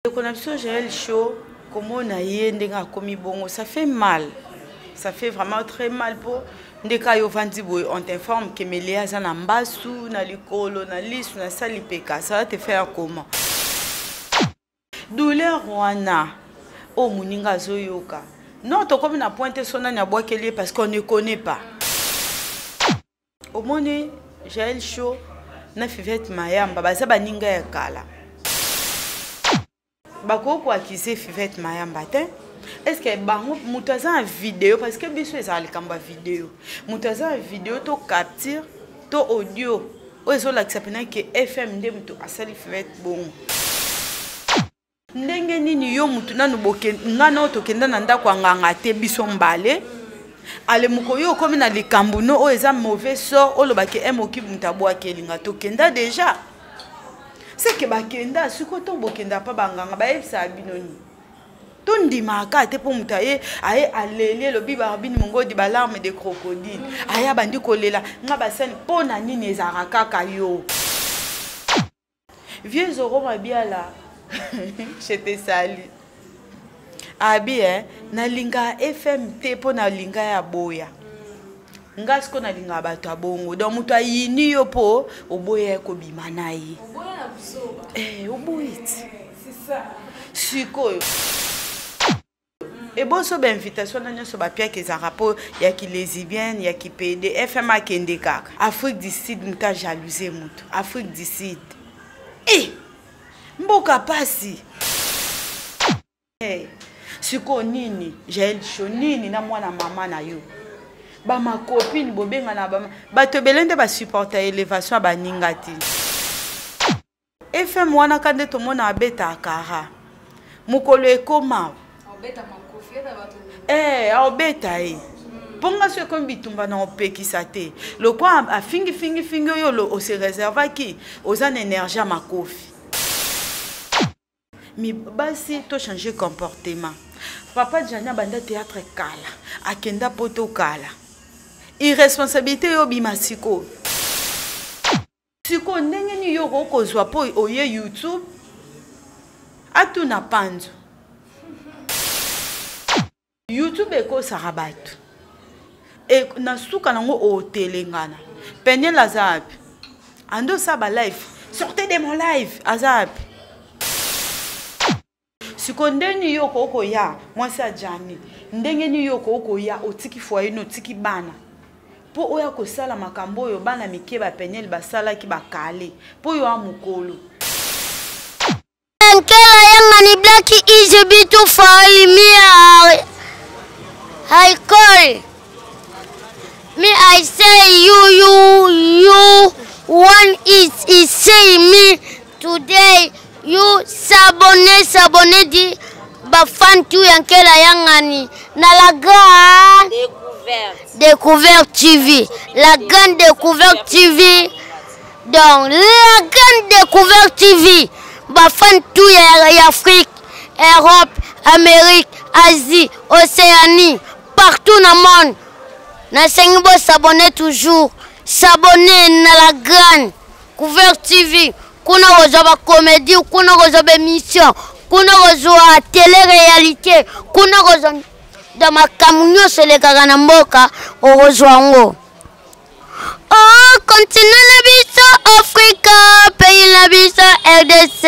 Ndeko na biso Jael Show, komona ye ndenge akomi bongo, ça fait mal. Ça fait vraiment très mal po ndeka yo vandi boye on t'informe que Melia aza na mbasu, na likolo, na lisu, na sali peka, ça va te faire comment? Douleur wana oyo moninga azoyoka. Non, tokomi na pointe so nani abwakeli ye parce qu'on ne connaît pas. Omoni Jael Show na Fivette Mayamba baza baninga ya kala. Bakoki ko accuser Fivette Mayamba te. Est-ce que bango moto aza na video parce que biso ezala likambo ya video. Moto aza na video to capture to audio oyo ezolakisa mpena ke FM nde moto asali Fivette bongo. Ndenge nini yo mutu nanu nga nao tokenda na ndako ya nganga te biso mbale ale moko yo okomi na likambo no oyo eza mauvais sort olobaki emoki moto abwakeli nga tokenda deja seke bakenda sikoyo ntongo bokenda mpa banganga bayebisaka bino nini tondimaka te mpo moto aye aye aleli elobi barbine mongodi balarme de crocodile aye abandi kolela nga basani mpo na nini ezalaka kaka yo Vieux Zoro Mabiala, je te salue. Abi eh, nalinga FM te mpo nalinga ya boya. Nga siko nalinga bato ya bongo. Donc moto ayini yo mpo oboya ye kobima na ye. Eh, oboyi ti. Sikoyo. Eboso ba invitation na nyonso bapiaka ezalaka mpo ya kilesibienne ya kipede fm akende kaka afrique du sud moto ajalouse moto afrique du sud e eh! mboka pasi hey. Eh, sikoyo nini jael sho nini na mwana mama na yo bamakopine bobengana bato ebele nde basupporta elevation ya baninga te FM wana ka nde tomona abeta akara mokolo ekoma eh, aobeta ye mpo nga so ekomi bitumba na opekisa te lokwa afingifingifingi oyo ose reservaki oza na énergie ya makofi mi basi to changer comportement papa jani abanda théâtre kala akenda poto kala irresponsabilité yo obima sikoyo Sikoyo ndenge nini yo okoki kozwa mpo oye YouTube atuna panzu YouTube ekosaka bato e, na suka nango otelengana Peniel aza wapi ando osala ba live sortez de mon live aza wapi Sikoyo ndenge nini yo okoki koya mwasi ya Djani, ndenge nini yo okoki koya otiki foyer no otiki bana mpo oya kosala makambo oyo bana mike ba Peniel basalaki bakale mpo yo a mokolo. Nkela yangani black is beautiful me I call me I say you you you one is is say me Today you s'abonner s'abonner di ba fan tout ya nkela yangani na la grande découverte découverte TV la grande découverte TV donc la grande découverte TV ba fan tout ya, ya Afrique Europe Amérique Asie Océanie partout na monde nasengi bo s'abonner toujours s'abonner na la grande Couvert TV kuna kozwa ba comédie kuna kozwa ba émission kuna kozwa télé réalité kuna kozwa da makambo nyonso elekaka na mboka okozwa yango o oh, continent na biso afrika pays na biso rdc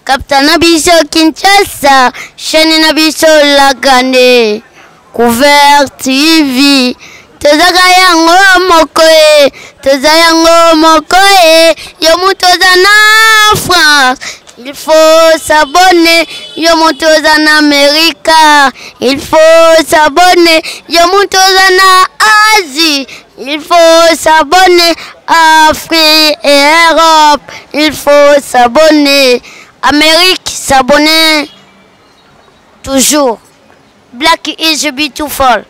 kapita na biso kinshasa chaîne na biso la grande Couvert TV tozaka yango moko e toza yango moko e yo moto oza na France il faut s'abonner yo moto oza na Amerika il faut s'abonner yo moto oza na Asie il faut s'abonner Afrique et Europe il faut s'abonner Amérique s'abonner toujours Black is beautiful.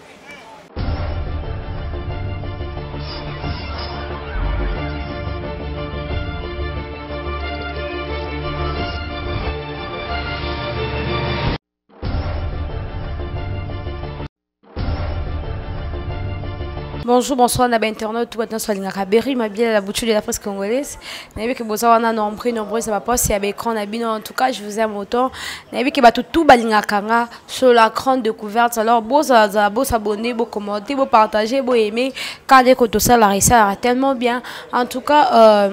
Bonjour, bonsoir, na internaute, tout maintenant sur Lingaka Berry, ma bien la bouture de la presse congolaise. Nayebi que boza wana nombreux nombreux ça va pas ya écran na bino en tout cas, je vous aime autant. Nayebi que bato tout balingaka nga sur la grande découverte. Alors boza za bo s'abonner, bo commenter, bo partager, bo aimer quand dès que tout ça la ça tellement bien. En tout cas,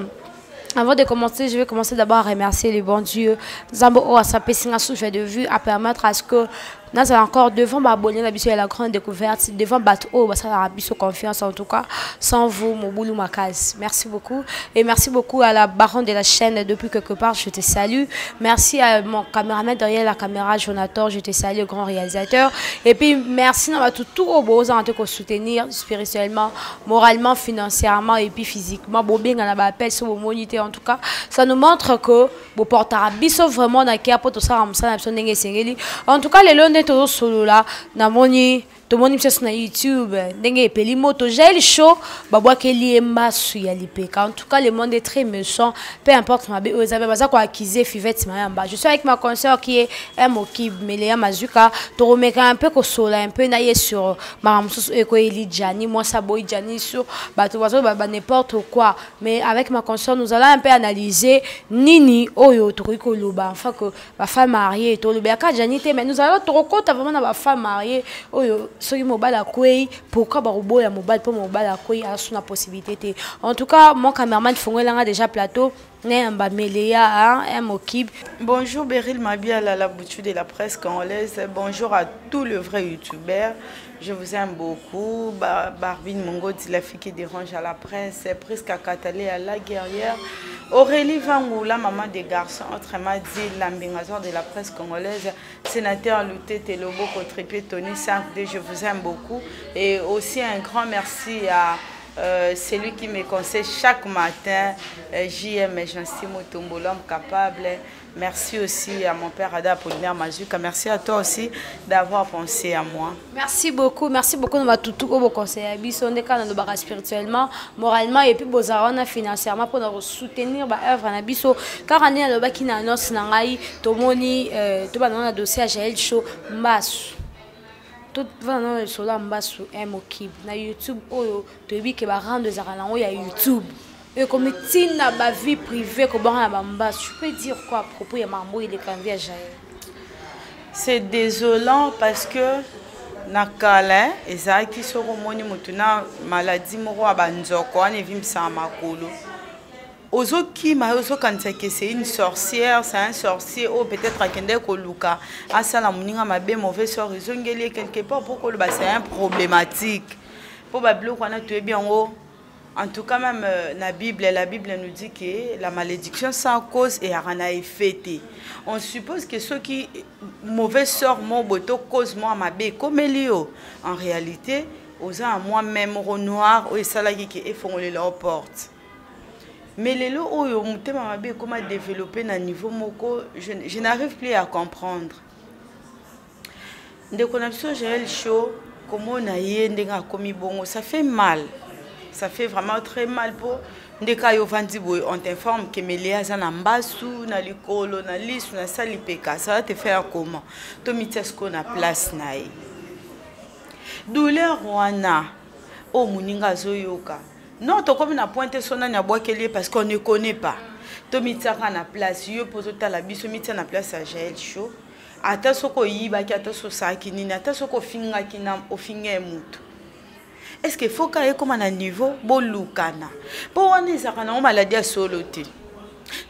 avant de commencer, je vais commencer d'abord à remercier le bon Dieu. Nzambe oyo apesi nga souffle de vue à permettre à ce que nazala encore devant baabonnés na biso ya la grande découverte, devant bato oyo basalaka biso confiance. En tout cas, sans vous, mobulu makasi. Merci beaucoup et merci beaucoup à la baronne de la chaîne depuis quelque part, je te salue. Merci à mon caméraman derrière la caméra, Jonathan, je te salue, grand réalisateur. Et puis merci na bato tout oyo boza en tout soutenir spirituellement, moralement, financièrement et puis physiquement. Bobenga na baappel so bomoni te. En tout cas, ça nous montre que boportaka biso vraiment na cœur po tosala mosala na biso ndenge esengeli. En tout cas, lelo nde tozosolola, namoni tomoni biso na YouTube ndenge epeli moto. Jael Show, babwakeli ye mbasu ya lipeka. En tout cas, le monde est très méchant. Peu importe mabe oyo eza, baza koaccuser Fivette Mayamba. Je suis avec ma consœur qui est Mokib Meleya Mazuka. Toromeka un peu kosola un peu na ye sur makambo mosusu ekoyeli Jani, mwasi aboyi Jani, sur bato bazo ba n'importe quoi. Mais avec ma consœur, nous allons un peu analyser nini oyo tokoki koloba, enfin que bafemme mariée tolobelaka Jani te, mais nous allons tokokota vraiment na bafemme mariée oyo soki mobali akwei, pourquoi bakoboya mobali mpo mobali akwei aza na possibilité te. En tout cas, mon cameraman fongolanga déjà plateau nayamba Meleya, hein, Mokib. Bonjour Beryl Mabiala, la bouture de la presse congolaise. Bonjour à tous les vrais youtubeurs. Je vous aime beaucoup. Barbine Mongoti, la fille qui dérange à la presse. Prisca Katalé, à la guerrière. Aurélie Vangou, la maman des garçons, autrement dit, l'ambingateur de la presse congolaise. Sénateur Louté Telobo, Cotripier, Tony 5D, je vous aime beaucoup. Et aussi un grand merci à celui qui me conseille chaque matin, JM Jansi Mutombo, l'homme capable. Merci aussi à mon père Ada Apollinaire Mazuka. Merci à toi aussi d'avoir pensé à moi. Merci beaucoup, merci beaucoup de tout vos conseils. Biso ndeka na lobaka spirituellement, moralement et puis bozarona financièrement pour nous soutenir ba œuvre na biso. Car on est lobaki na annonce na ngai tomoni to ba na dossier à Jael Show Mbasu. Tout va dans le sola Mbasu Mokib na YouTube oyo toyebi ke ba rendre ezalaka nango ya YouTube. Et comme tina ba vie privée ko banga ba Mbasu, tu peux dire quoi à propos ya mambo il est quand via Jael? C'est désolant parce que na kala ezalaki soko moni mutu na maladie moko ya banzoko wana evimbisaka makolo. Ozokima, ozokanisa ke c'est une sorcière, c'est un sorcier oyo peut-être akende koluka asala moninga mabe, mauvais sort ezongeli ye quelque part po koloba c'est un problématique. Po ba biloko wana toyebi yango. En tout cas, même la Bible, la Bible nous dit que la malédiction sans cause et a un effet. On suppose que ceux qui mauvais sort, mon boto cause moi ma bé comme Elio. En réalité, aux a moi-même au noir ou ça qui est font leur porte. Mais les lots où motema mabe comment développer na niveau moko, je n'arrive plus à comprendre. Ndeko na biso Jael Show, comment na ye ndenge akomi bongo, ça fait mal. Ça fait vraiment très mal pour ndeka yo vandi boye, on t'informe que Melia aza na mbasu, na likolo, na lisu, na sali peka, ça va te faire comment? To mitia siko na place na ye. Douleur wana o muninga azoyoka. Non, tokomi na pointe so nani abwakeli ye parce qu'on ne connaît pas. To mitiaka na place, yo pozo tala biso mitia na place ya Jael Show. Ata soko oyibaki, ata so osaki nini, ata soko ofingaki na ofinga ye mutu. Est-ce que faut ka ekoma na niveau bolukana? Po wana ezalaka nango maladie ya solo te.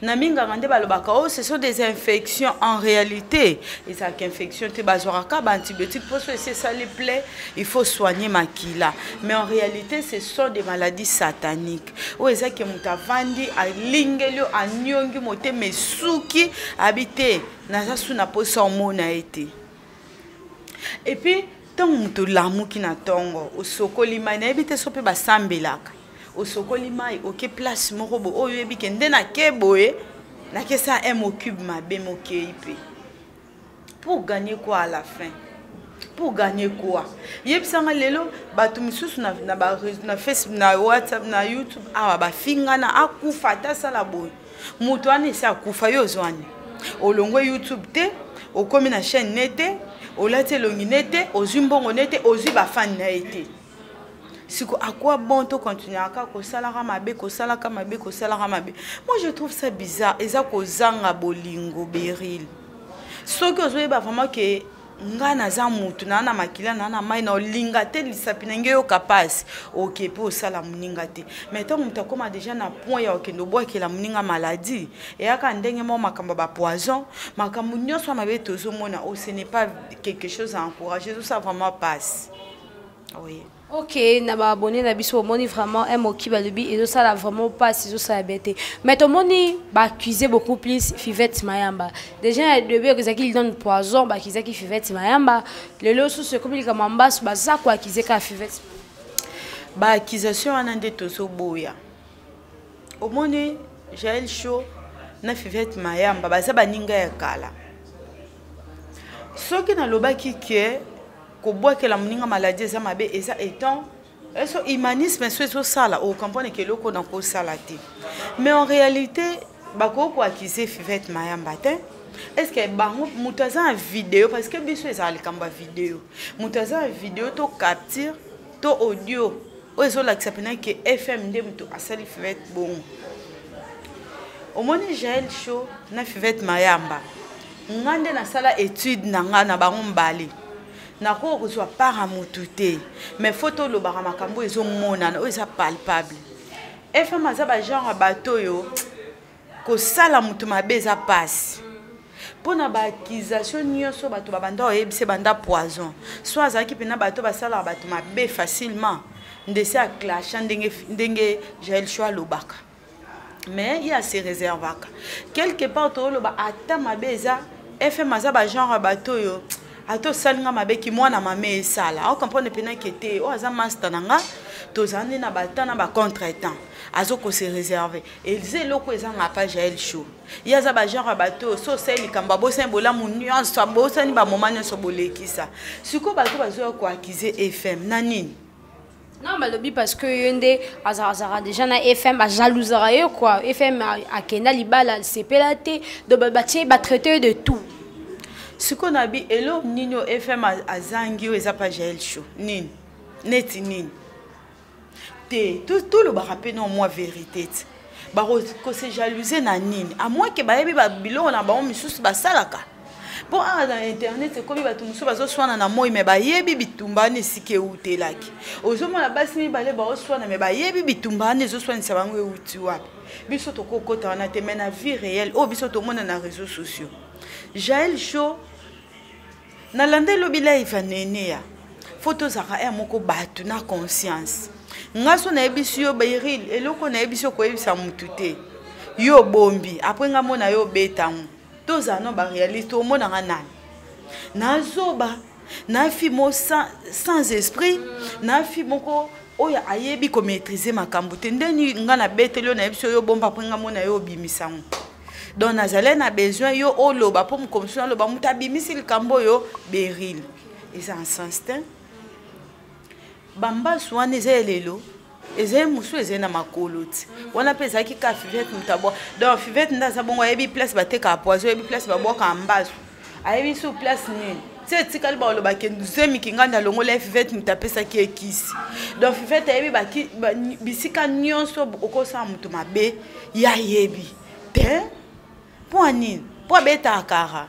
Na minganga nde balobaka, oh, ce sont des infections. En réalité, ezalaka infection te, bazwaka ba antibiotiques po so esi esali plaie, il faut soigner makila. Mais en réalité, ce sont des maladies sataniques. Oyo ezaki moto avandi, alingeli yo, aniongi motema esuki, abi te, naza su na posa omona ye te. Et puis, ntango moto olamuki na ntongo, osokoli mai, nayebi te so mpe basambelaka. Osokoli mai, oke place moko boye, oyo oyebi ke nde nake boye, nakesa un mot cube mabe mokei mpe. Pour gagner quoi à la fin? Pour gagner quoi? Yebisanga lelo, bato misusu na, na ba réseau, na Facebook, na WhatsApp, na YouTube, awa bafingana, akufa, ata asala boye. Moto wana esi akufa, yo ozwani. Olongwe YouTube te, okomi na chaîne ne te, olati elongi ne te, ozwi mbongo ne te, ozwi bafani na ye te. Siko à quoi bon to continuer kosalaka mabe, kosalaka mabe, kosalaka mabe? Moi, je trouve ça bizarre. Eza kozanga bolingo, Beril. Soki ozoyeba vraiment ke nga naza mutu naa na makila naa na mai na olinga te lisapi na ngai eyoka mpasi, oke mpe osala moninga te. Mais ntango moto akóma déjà na point ya okende obwakela moninga maladie, eyaka ndenge moko makambo ya bapoison, makambo nyonso ya mabe tozomona o, ce n'est pas quelque chose à encourager. Ezosala vraiment mpasi, oui. Ok, na baabonné na biso, omoni vraiment moki balobi ezosala vraiment mpasi, ezosala bien te. Mais tomoni baaccuse beaucoup plus Fivette Mayamba. Déjà na début ezalaki lidon poison, baakizaki Fivette Mayamba. Lelo susu ekomi likambo ya mbasu, baza koaccuse kaka Fivette. Baaccusation wana nde tozoboya. Omoni, Jael Show na Fivette Mayamba baza baninga ya kala. Soki nalobaki ke kobwakela moninga maladie eza mabe, eza étant eso humanisme so ezosala, ocomprendre ke eloko na kosala te. Mais en réalité, bakoki koaccuse Fivette Mayamba te. Est ce que bango moto aza na video? Parce que biso ezala likambo ya video. Moto aza na video to capture to audio oyo ezolakisa mpena ke FM nde moto asali Fivette bongo? Omoni, Jael Show na Fivette Mayamba, nga nde nasala étude na nga na bango mbale, nakoki kozwa part ya motu te. Mais faut tolobaka makambo oyo ezomonana, oyo eza palpable. FM aza bagenre ya bato oyo kosala motu mabe eza mpasi. Mpo na baaccusation nyonso bato babanda oyebisa, banda poison so azalaki mpena bato basalaka bato mabe facilement, ndese aclasha ndenge, ndenge Jael Show alobaka. Mais ye ase réservaka quelque part. Tooloba ata mabe eza, FM aza bagenre ya bato oyo ata osalinga mabe, kimwana mame esala acomprendre mpena ke te, oyo aza master na nga, tozala nde na batemps na bacontretemps, azokose réserve. Eza eloko ezanga pa Jael Show. Ye aza bagenre ya bato oyo so osali likambo, abosani bolamu nyonso, abosani bamoma nyonso bolekisa. Sikoyo bato bazoya koaccuse FM na nini? Non, balobi parce que ye nde azalazalaka déjà na FM, ajalousaka ye quoi. FM akenda libala, sepela te, donc batie batraite de tout. Sikoyo na bi elo nini oyo FM azangi oyo eza pa Jael Show? Nini neti nini te? Tolobaka mpe no mwa vérité te. Bakose jalouse na nini? À moins ke bayebi biloko na bango misusu basalaka. Mpo awa na internet ekomi bato mosusu bazoswana na moi, me bayebi bitumba wana esika eutelaki. Ozomona basi mibale baoswana, me bayebi bitumba wana ezoswanisa bango euti wapi. Biso tokokota wana te. Mais na vie réelle oyo biso tomona na réseaux sociaux, Jael Show nalanda elobi live ya nene ya fo tozalaka ya moko bato na conscience. Nga so nayebisi yo, Beril, eloko nayebisi yo, koyebisa motu te, yo obombi, après nga mona yo obetango. Tozala no baréaliste. Omonanga nani nazoba na fi mo sans esprit, na fi moko oyo ayebi komaîtrise makambo te. Ndeni nga nabeteli yo, nayebisi yo, yo bomba, après nga mona yo obimisango. Donc nazali na besoin yo oloba mpo mokomosu naloba moto abimisi likambo oyo. Beril, eza en sens te. Bambasu wana eza ya lelo, ezali mosusu ezali na makolo ti wana mpe ezalaki kaka Fivete moto abwa. Donc Fivete nde aza bongo, ayebi place batekaka poison, ayebi place babwakaka mbasu, ayebi su place nini ti etikali. Balobaki zemiki nganda alongola ye Fivete, moto apesaki ekisi. Donc Fivete ayebi bisika nyonso okosala moto mabe, ye ayebi te. Mpo ya nini? Mpo abetaka kara,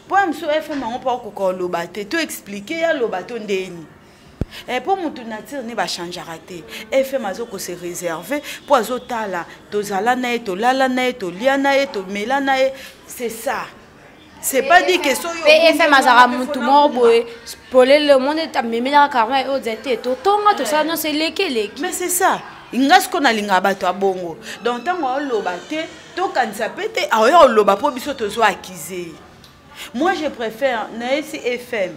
mpo ya mosusu FM yango, mpo akoka oloba te to explique ye aloba to ndeni mpo motu nature ne bachangeaka te. FM azokose réserve mpo azotala tozala na ye, tolala na ye, tolia na ye, tomela na ye. C'est ça, c'est pas dit que soki Mpe FM azalaka motu moko boye polele, omoni amemelaka karma oyo ozali te, totonga, tosala nyonso, eleki eleki. Mais c'est ça, nga sikoyo nalingaka bato ya bongo. Donc ntango aoloba te, tokanisa mpe te aoya oloba mpo biso tozwa akize. Moi, je préfère nayesi FM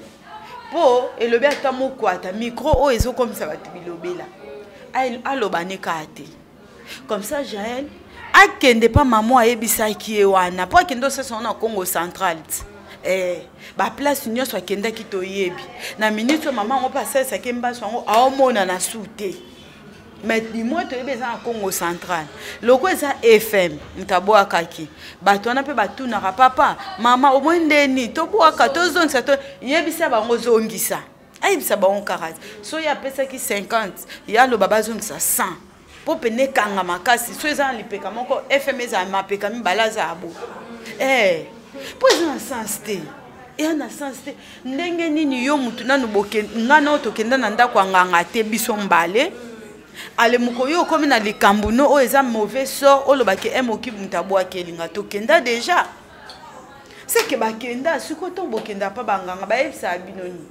mpo elobi ata mokwata micro oyo ezokomisa bato bilobela, aloba ne kaka te. Comme ça Jael akende mpa mama ayebisaki ye wana mpo akende osesa wana na Congo Central ti baplace nyonso akendaki toyebi. Na minute oyo mama yango mpe asalisaki mbaso yango, aomonana su te. Mais du moins toyebi eza na Congo Central. Loko eza FM moto abwakaki bato wana mpe batunaka papa mama omoi ndeni tobwaka, tozongisa, to yebisa bango zongisa. Ayebisa bango kaka soki apesaki 50, ye aloba bazongisa 100 mpo pene ekanga makasi. So eza na lipeka moko, FM ezala mapeka mibale, azala bo eh, mpo eza na sens te, eya na sens te. Ndenge nini yo mutu nanu nga nao tokenda na ndako ya nganga te, biso mbale ale moko yo okomi na likambo no oyo eza mauvais sort, olobaki emoki moto abwakeli nga. Tokenda déjà, seke bakenda. Sikoyo ntongo bokenda mpa banganga, bayebisaka bino nini?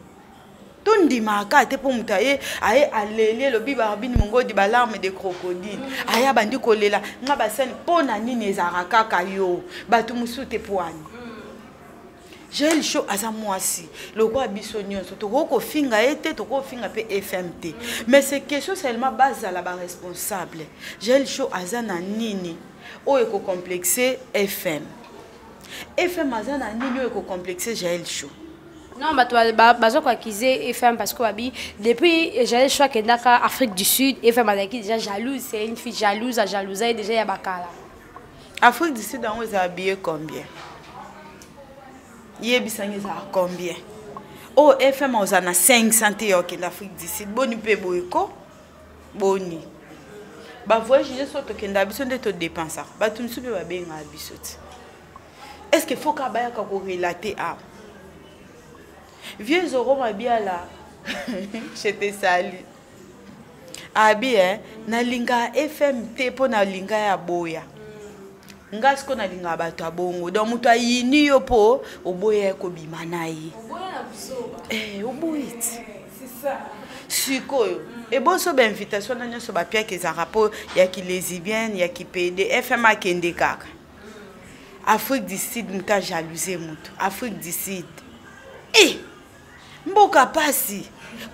Tondimaka te mpo moto aye aye aleli, elobi Barbine Mongodi, balarme de crocodile. Aye abandi kolela nga basani mpo na nini ezalaka kaka yo, bato mosusu te? Mpo ani Jael Show aza mwasi lokola biso nyonso, tokoki kofinga ye te, tokoki kofinga mpe FM te, mais c'est question seulement bazala baresponsable. Jael Show aza na nini oyo ekocomplexe FM? FM aza na nini oyo ekocomplexe Jael Show? Non, bato baza koaccuser FM parce que babi depuis Jael Show akendaka Afrique du Sud, FM azalaki déjà jalouse. C'est une fille jalouse, ajalousa ye déjà ya bakala. Afrique du Sud yango ezala billet combien? Yebisangi, ezala combien? Oyo FM ozala na 500 te ya okende Afrique du Sud? Boni mpe boye ko, boni bavoyage nyonso tokendaka biso nde todépensaka, bato mosusu mpe babengaka biso te. Est ce que faut ka bayaka korelater awa? Vieux Zoro Mabiala, je te salue. Abi eh, nalinga FM te mpo nalinga ya boya nga. Siko nalingaka bato ya bongo. Donc moto ayini yo mpo oboya ye kobima na ye, eh, oboyi ti sikoyo eboso bainvitation na nyonso bapiaka ezalaka mpo ya kilesbienne, ya kipede. FM akende kaka Afrique du Sud, moto ajalouse moto Afrique du Sud e mboka pasi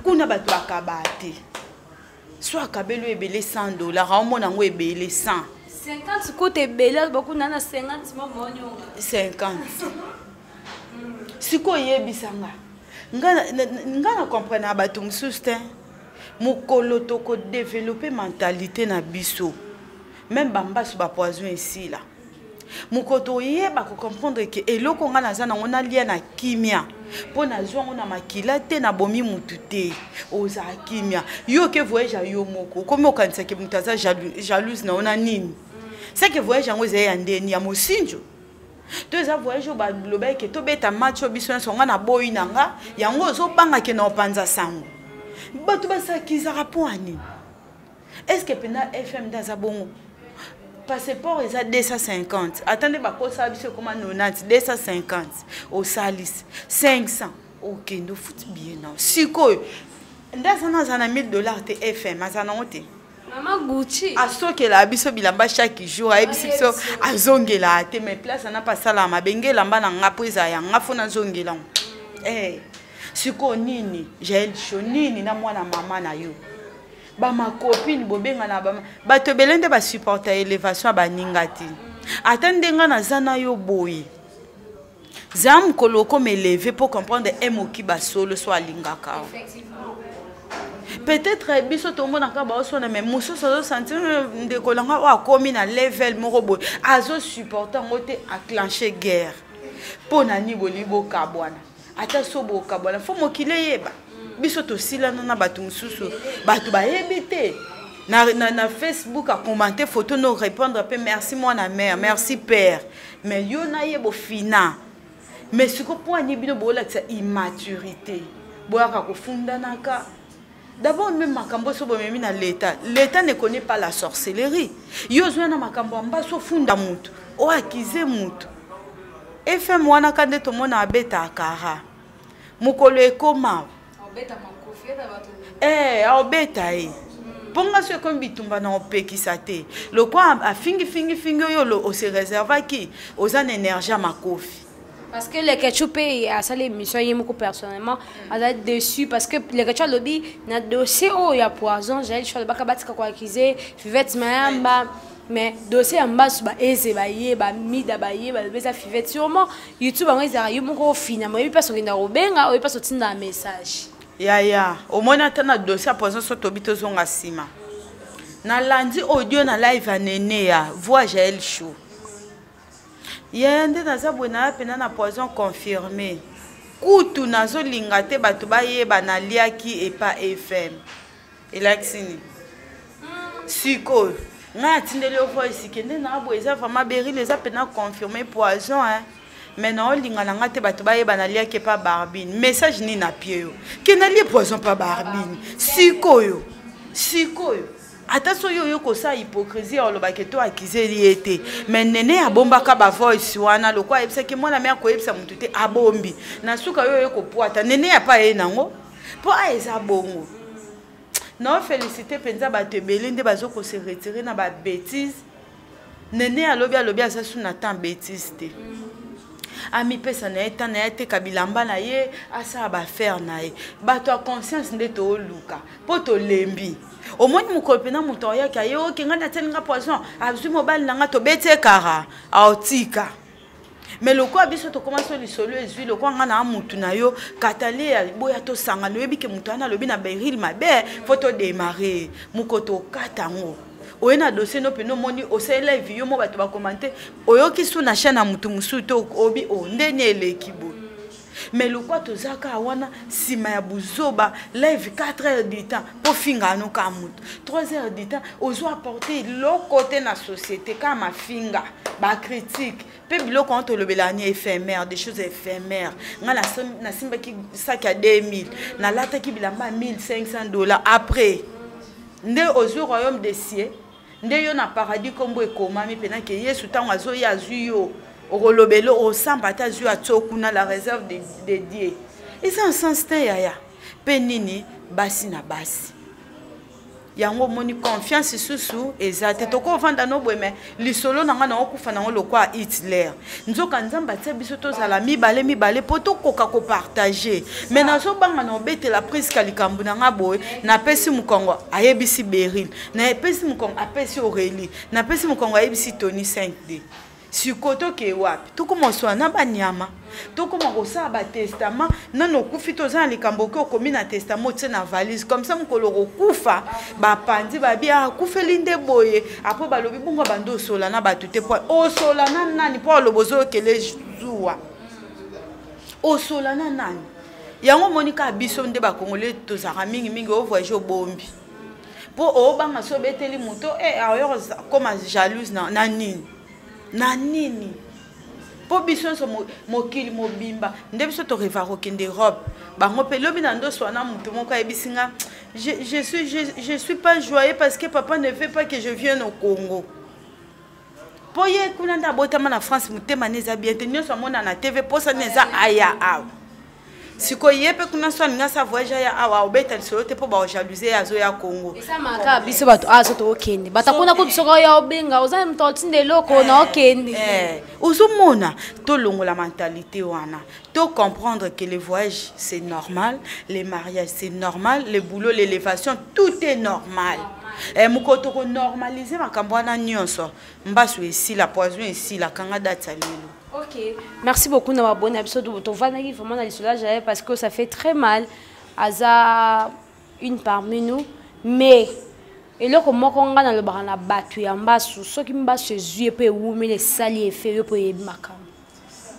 kuna, bato bakaba te. So akabeli oyo ebele 100 dollar, aomona yango ebele 100. 50 kuta ebele, bakuna na 50. 50 sikoyo, oyebisanga nga na comprendre na bato mosusu te. Mokolo tokodévelopper mentalité na biso, même bambasu, bapoison esila. Mokolo toyeba kocomprendre ke eloko ngai naza nango, nalia na kimia mpo nazwa yango na makila te, nabomi mutu te, ozala kimia. Yo ke voyage ya yo moko, okomi okanisaki moto aza jalouse na yo na nini? Seke voyage yango ezali ya ndeni ya mosinjo to eza voyage oyo baloba eke tobeta match oyo biso nyonso, nga naboyi na nga yango, ozobanga ke na opanza sango, bato basakizaka mpo ya nini? Est ce que mpenza FM nde aza bongo? Passeport eza 250, ata nde bakosala biso ekoma 90, 250 osalisi 500, okende ofuti billet na sikoyo. Nde aza na aza na 1000 $ te, FM aza nango te. Mama Gucci. Asokelaka biso bilamba chaque jour, ayebisi biso azongelaka te, mais place ana mpe asalaka mabe. Nge elamba na nga mpo ezala ya nga, fo nazongela ngo. Eh, sikoyo nini Jael Sho, nini na mwana mama na yo, bamakopine bobengana bato ebele nde basupporta élévation ya baninga te. Ata ndenge naza na yo boye, za mokolo okoma élevé mpo comprendre emoki basolo so alingaka. Peut-être biso tomonaka baoswana, mais mosusu azosentir ndeko na nga oyo akomi na level moko boye, azosupporte yango te, aclenche guerre. Mpo na nini bolingi bokabwana? Ata so bokabwana, fo mokili eyeba. Biso tosilana na bato mosusu, bato bayebi te. Na Facebook acommente photo no répondre mpe merci mwana mère, merci père, mais yo nayeba ofina. Mais siko mpo ani bino boolakisa immaturité, boyaka kofundanaka d'abord. Même makambo so bomemi na l'état, l'état ne connaît pas la sorcellerie. Yo ozwa na makambo ya mbaso, ofunda motu, oakize motu. FM wana ka nde tomona abeta akara mokolo ekoma aobeta ye mpo nga so ekomi bitumba na opekisa te. Lokwa afingifingifingi oyo ose réservaki, oza na énergie ya makofi. Parce que Leketchou mpe asali émission ye moko, personnellement aza déçu parce que Leketchou alobi na dossier oyo ya poison, Jael Sho alobaka batika koaccuser Fivette Mayamba, mais dossier ya mbasu, baeze baye bamida baye balobi eza Fivette. Sûrement YouTube yango ezalaka yo moko ofina, oyebi mpasi okenda kobenga, oyebi mpasi otindaka message. Yaya, omoni ata na dossier ya poison, so tobi tozonga nsima, nalandi audio na live ya nene ya voix Jael Show. Yaya, nde naza boye, naya mpena na poison confirmé. Kutu nazolinga te bato bayeba naliaki epa FM. Elakisi nini? Sikoyo ngai atindeli yo voice kende na boye, eza vraiment Beryl, eza mpena confirme poison hein. Mais naolinga na ngai te bato bayeba naliaki epa Barbine. Message nini napie yo ke nalie poison pa Barbine? Sikoyo sikoyo ata soki oyo kosala hypocrisie olobaki to akizeli ye te, mais Nene abombaka bavoice wana lokwa ayebisaki mwana me akoyebisa motu te, abombi na suka yo oye kopwata Nene ya pa ye nango mpo a eza bongo. Na félicité mpenza bato ebele nde bazokose retire na babétise. Nene alobi alobi aza su na temps bétise te, amipesa na ye temps na ye, ateka bilamba na ye, asala baaffaire na ye. Bato ya conscience nde tooluka mpo tolembi. Omoni mokolo mpena moto ayaki aye oke ngai natieli nga poison, azwi mobali na nga, tobeti ekara aotika. Mais lokola biso tokóma so lisolo ezwi lokola ngai na mutu na yo katale boya tosangana, oyebi ke moto wana alobi na Beryl mabe, fo todémarre mokoto okata yango oye na dossier no mpena omoni osali live yo mo bato bakomante, oyoki su na chaîne ya motu mosusu te, obi o ndeni eleki boye. Mais lokwa toza kaka wana nsima ya buzoba, live 4 heures du temps mpo finga ano kaka motu 3 heures du temps, ozwa apporte eloko te na société, kaka mafinga, bacritique mpe biloko wana tolobelaka ni éphémère, des choses éphémères. Ngai nasimbaki sac ya 2000, nalataki bilamba ya 1500 $, après nde ozwi royaume des cieux, nde yo na paradis nkombo ekomami mpena ke Yesu ntango azoya azwi yo, okolobela osamba ata azwi atio kuna la réserve de Dieu. Eza un sens te yaya. Mpe nini, basi na basi yango omoni confiance lisusu eza te. Tokovanda no boye, me lisolo na ngai naokufa nango lokwa Hitler. Nzoka Nzambe atia biso tozala mibale mibale mpo tokoka kopartage. Me nazobanga na obetela Priska likambo na ngai boye, napesi mokongo ayebisi Beryl, napesi mokongo apesi Aurélie, napesi mokongo ayebisi Tony 5D. Sikoyo tokee wapi? Tokóma oswana na banyama, tokóma kosala batestament. Nano okufi, toza na likambo oke okomi na testament, otie na valise comme ça, mokolo kokufa bapandi babi akufeli nde boye. Apo balobi bongo bandi osola na bato te, po osola na nani? Mpo aloba ozokele zuwa, osola na nani? Yango omoni kaka biso nde bakongole tozalaka mingimingi ovoyage, obombi mpo obanga so obeteli moto e ayo koma jalouse na nini na nini. Mpo biso nyonso mokili mobimba nde biso toreva kokende Europe, bango mpe lobi na ndoso wana. Moto moko ayebisi nga: Je suis pas joyeux parce que papa ne veut pas que je vienne au Congo." Mpo ye kuna nde abotama na France, motema ne eza bien te, nyonso amona na TV, mposani eza aya awa. Sikoyo ye mpe kuna so alingi asa voyage aya awa, obeta lisolo te mpo baojalousie ye azoya Congo. Esamaka biso bato awa so tookende, bato akuna kutu soki oya obenga oza moto otinda eloko na okende. Ozomona, tolongola mentalité wana, to comprendre que le voyage, c'est normal, le mariage, c'est normal, le boulot, l'élévation, tout est normal. Mokolo tokonormalise makambo wana nyonso, mbasu esila, poison esila. Kanga date ya lelo. Ok, merci beaucoup na babone na biso tovandaki vraiment na lisolo ya Jael parce que ça fait très mal. Aza une parmi nous, mais eloko moko nga nalobaka na bato ya mbasu: soki mbasu ezwi ye mpe ewumeli, esali efe yo mpo oyebi makambo,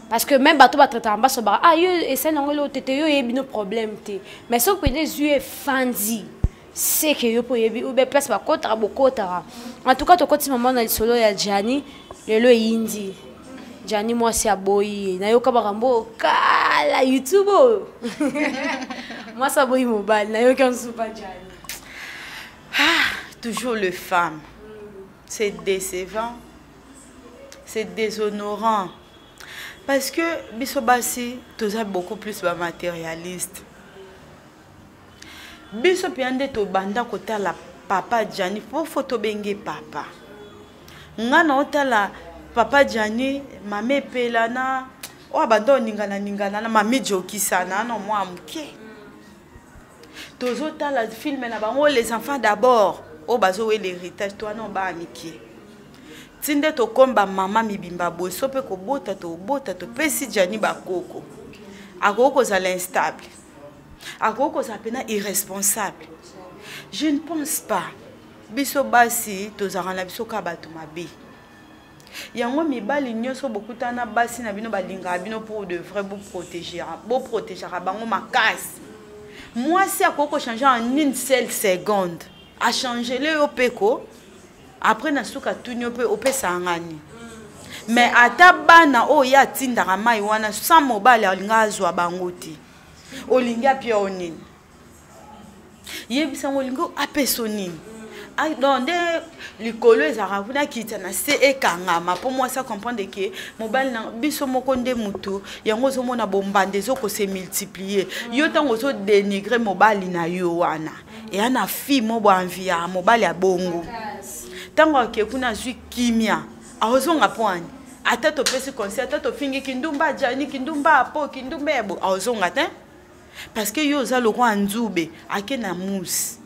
parce que même bato batraitaka mbasu baka ah yo esali yango eloko te te, yo oyebi no problème te. Mais soki mpenza ezwi efandi, seke yo mpo oyebi ube place bakotaka bokotaka. En tout cas, tokoti mama na lisolo ya Jani. Lelo eyindi Jani mwasi aboyi ye. Nayoka makambo kala YouTube oyo, mwasi aboyi mobali, nayoki ansupa Jani. Ah, toujours le femme, c'est décevant, c'est déshonorant, parce que biso basi toza beaucoup plus bamatérialiste. Biso mpenza nde tobanda kotala papa Jani mpo fo tobenge papa. Nga na otala papa Jani, mama epela na oyo abanda oningana ningana na mami jokisana na mwa moke, tozotala film na bango Les Enfants d'abord, oyo bazowela héritage to wana obaa mike. Ti nde tokomi bamama mibimba boye, so mpe kobota, tobota, topesi Jani bakoko. Akoki kozala instable, akoki kozala mpena irresponsable, je ne pense pas. Biso basi tozalaka na biso kaka bato mabe. Yango mibali nyonso bokutana basi na bino balingaka bino pour de vrai, boprotégeaka bango makasi. Mwasi akoki kochanger en une seule seconde, achangele yo mpe ko après na suka tuni yo mpe opesaka nga nini. Mais ata bana oyo ye atindaka mai wana sans mobali alinga azwa bango te, olingi apia yo nini? Yebisango olingi apesa yo nini? Donc nde likolo ezalaka kuna kita na se ekangama mpo mwasi acomprendre ke mobali na biso moko nde motu yango ozomona bombanda ezokose multiplier. Yo ntango ozodénigre mobali na yo wana, eya na fille mo boenvie ya mobali ya bongo, ntango ake kuna azwi kimia, aozonga mpo ani ata topesi conseil, ata tofingi kindumba ajani, kindumba apo, kindumba ya bo, aozonga te parce que yo oza lokwa nzube ake na mousse.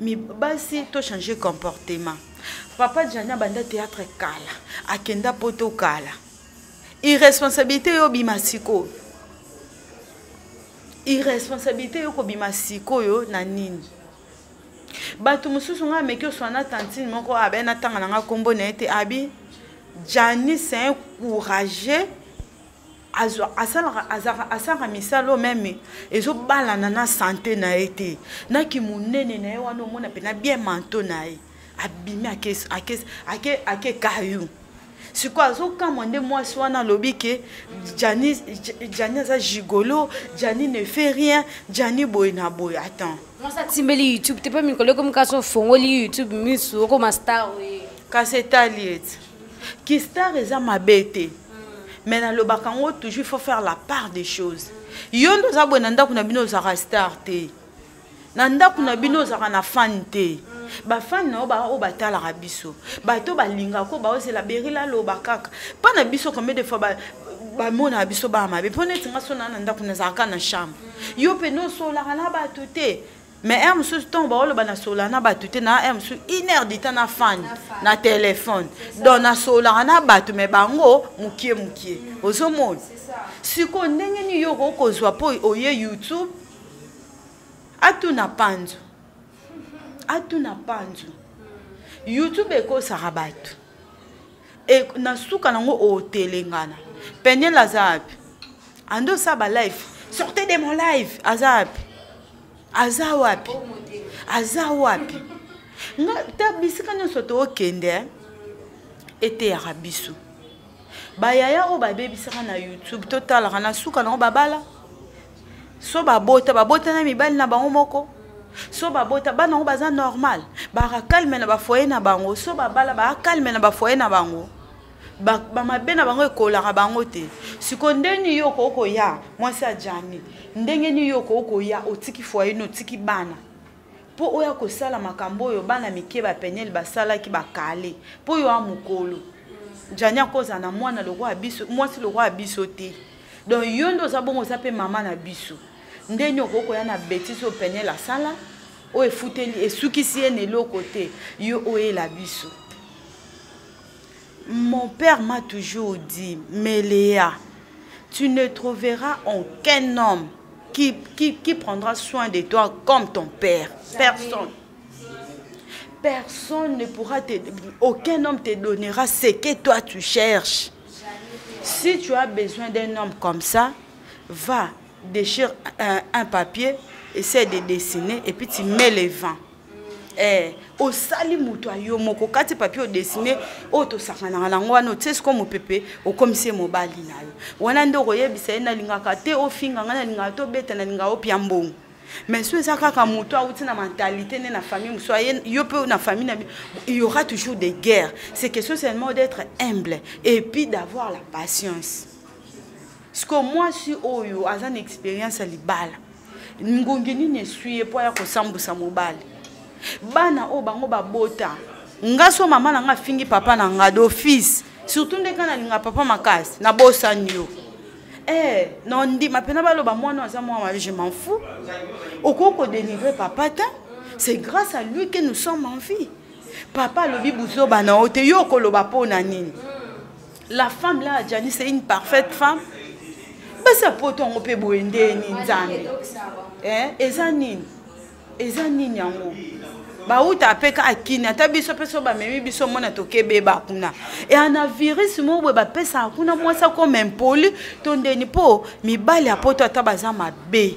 Mi basi to changer comportement. Papa Jani abanda théâtre kala, akenda poto kala, irresponsabilité yo bima sikoyo, irresponsabilité yo kobima sikoyo na nini? Bato mosusu ngai ameki oswana tantine moko abe natanga na nga nkombo na ye te, abi Jani c'est un courageux, asalaka misala oyo meme ezobalana na sante na ye te, naki monene na ye wana omona mpena bien manto na ye abimi ake kayu. Sikoyo azokamwa nde mwasi wana alobi ke Jani aza gigolo, Jani ne fait rien, Jani boye na boye. Attends, mwasi atimbeli YouTube te mpe mikolo ekomi kasi ofongoli YouTube misu okoma star oye. Kasi etali ete ki star eza mabe te, mais nalobaka yango toujours, il faut faire la part des choses. Yo nde oza boye na ndako na bino ozalaka star te, na ndako na bino ozalaka na fan te. Bafani na yo oyo batalaka biso, bato balingaka oyo baozela Berila aloba kaka mpa na biso. Combien de fois bamonaka biso baa mabe mpo neti nga so naa na ndako nazalaka na chambre, yo mpe nosolaka na bato te. Mais heure mosusu ntongo baoloba nasolaka na bato te, na heure mosusu une heure du temps na fan na telefone, donc nasolaka na bato mais bango mokie mokie. Ozomona sikoyo ndenge nini yo okoki kozwa mpo oye YouTube? Atuna panzu, atuna panzu. YouTube ekosaka bato e, na suka nango otelengana. Peniel aza wapi? Ande osala balive, sortez de mon live. Aza wapi? Aza wapi? Aza wapi? Nga ta bisika nyonso tookende eteyaka biso. Bayaya oyo babebisaka na YouTube, totalaka na suka nango babala so babota, babota na mibali na bango moko, so babota bana yango baza normal, baka calme na bafoyer na bango, so babala baka calme na bafoyer na bango, bamabe na bango ekolaka bango te. Siko ndeni yo okoki koya mwasi ajani, ndenge nini yo okoki koya otiki foyer no, otiki bana mpo oyo akosala makambo oyo bana mike bapenyeli basalaki bakale mpo oyo a mokolo Jani akozala na mwana lokola biso, mwasi lokola biso te. Donc yo nde oza bongo, oza mpe mama na biso, ndeni okoki koya na betise oyo Peniel asala oyo efuteli esukisi ye na eloko te, yo oyela biso? Mon père m'a toujours dit: Méléa, tu ne trouveras aucun homme qui prendra soin de toi comme ton père. Personne. Personne ne pourra te... Aucun homme te donnera ce que toi tu cherches. Si tu as besoin d'un homme comme ça, va déchire un papier, essaie de dessiner et puis tu mets le vent. Osali moto ayo moko kati papier odessine oyo tosakanaka nango wana, otie siko mopepe, okomisi ye mobali na yo. Wana nde okoyebisa ye: nalingaka te ofinga ngai, nalingaka te obeta, nalingaka opia mbongo. Mais so eza kaka moto awuti na mentalité ne na famille mosusu, yo mpe na famille na, il y aura toujours des guerres. C'est question seulement d'être humble et puis d'avoir la patience. Siko mwasi oyo aza na expérience ya libala, ngongi nini eswi ye mpo aya kosambusa mobali? Bana oyo bango babota, nga so mama na nga afingi papa na nga d'office, surtout nde ka nalinga papa makasi, nabosani yo. Na ndima mpena baloba mwana aza mwana mabe, je m'en fous. Okoki kodénigrer papa te, c'est grâce à lui que nous sommes en vie. Papa alobi buzoba na yo te, yo okoloba mpo na nini? La femme là, Jani, c'est une parfaite femme. Basi apoto yango mpe boye ndeni nzambe, eza nini? Eza nini yango? Bauta mpe kaka kini, ata biso mpe so bamemi biso mona tokebeba kuna eya na virus moko boye bapesaka kuna, mwasi akoma impoli to ndeni, mpo mibali ya poto ata baza mabe,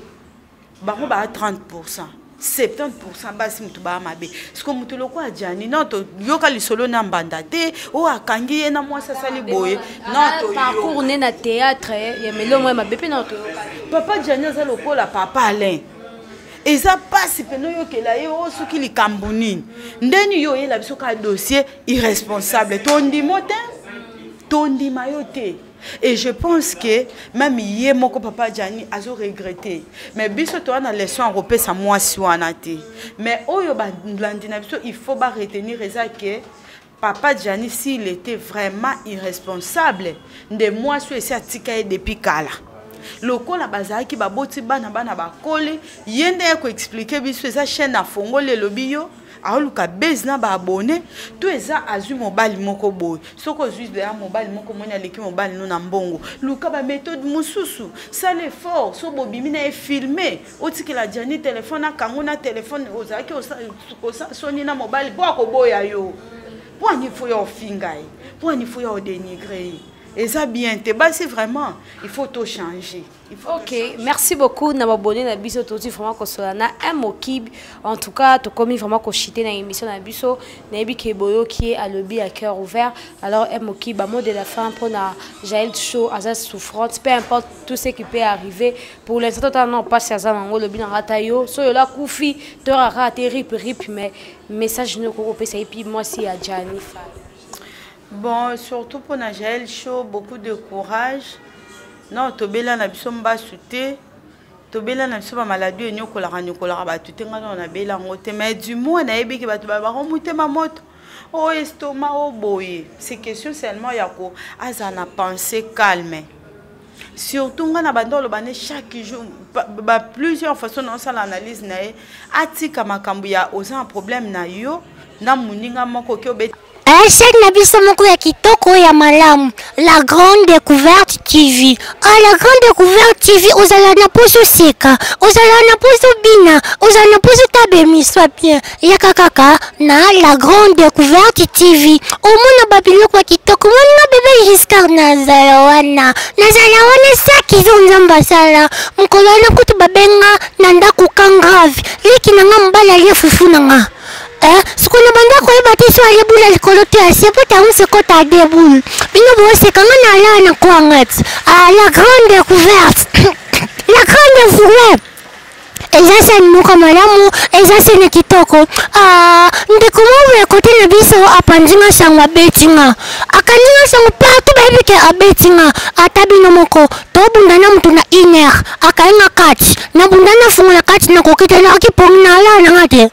bango baa 30%, 70% basi moto baa mabe. Siko moto lokola Jani, non, toyoka lisolo na mbanda te oyo akangi ye na mwasi asali boye. Non, parcours ne na théâtre ya melongo ya mabe mpe na toyoka. Papa Jani aza lokola papa Alain, eza mpasi mpena oyokela ye. O soki likambo nini, ndeni yo oyela biso kaka dossier irresponsable, tondimo te, tondima yo te. Et je pense que même ye moko papa Jani azo regretter, mais biso toza na leçon akopesa mwasi wana te. Mais oyo balandi na biso, il faut baretenir eza ke papa Jani, s'il était vraiment irresponsable, nde mwasi oyo esi atika ye depuis kala. Lokola bazalaki baboti bana, bana bakoli, ye nde ya koexpliquer biso. Eza chaîne afongoli, elobi yo aoluka base na baabonnés to eza azwi mobali moko boye. Soki ozwi deya mobali moko, omoni aleki mobali no na mbongo, luka baméthode mosusu, sala effort. So bobimi na ye, filme, otikela Jani telefone, akango na telefone. Ozalaki kosala soni na mobali mpo akoboya yo, mpo ani fo ya ofinga ye, mpo ani fo ya odénigrer ye, eza bien te. Basi vraiment, il faut tochanger. Ok, merci beaucoup na babone na biso. Toti vraiment kosola na un mokib. En tout cas, tokomi vraiment koshite na émission na biso. Nayebi ke boyoki ye, alobi à cœur ouvert. Alors un mokib, mot de la fin mpona Jael Show, aza souffrante, peu importe tout ce qui peut arriver pour l'instant, totala na mpasi aza nango. Olobi nanga ata yo so yola kufi toraka te, rip rip, mais message nini okoki kopesa ye mpi mwasi ya Jani Fai? Bon, surtout mpona Jael Show, beaucoup de courage. Non, tobela na biso mbasu te, tobela na biso bamaladi oyo enyokolaka nyokolaka bato te. Ngai nao nabela yango te, mais du moins nayebiki bato babako motema moto oyo, estomac oyo boye. C'est question seulement ya ko azala na pensée calme. Surtout ngai na banda oloba ne chaque jour ba plusieurs façon naosala analyse na ye, atika makambo ya oza na problème na yo na moninga moko oki obeti. Chaîne na biso moko ya kitoko ya malamu, La Grande Découverte TV. Ah, La Grande Découverte TV, ozala na poso seka, ozala na poso bina, ozala na poso tabemiswa bien, yaka kaka na La Grande Découverte TV, omona babiloko ya kitoko. Moninga bebe Giscard, nazala wana, nazala wana sakizo. Nzambe asala mokolo wana kutu babenga na ndako ka grave, leki na nga mobali alie fufu na nga. Eh, sikoyo na banda koyeba te so alie bula likolo te asie po tango sekota ade bule. Bino boseka, nga na ala na kwanga ti. Ah, La Grande Découverte, La Grande Découverte eza sani moko malamu, eza sene kitoko. Ah, ndeko moko ya kote na biso apanzi nga sango, abeti nga, akangi nga sango partout, bayebi ke abeti nga. Ata bino moko, tobunda na mutu na une heure, akangi nga kati, nabunda, nafungola kati, nakoki te, nakoki pongi na ala na nga te.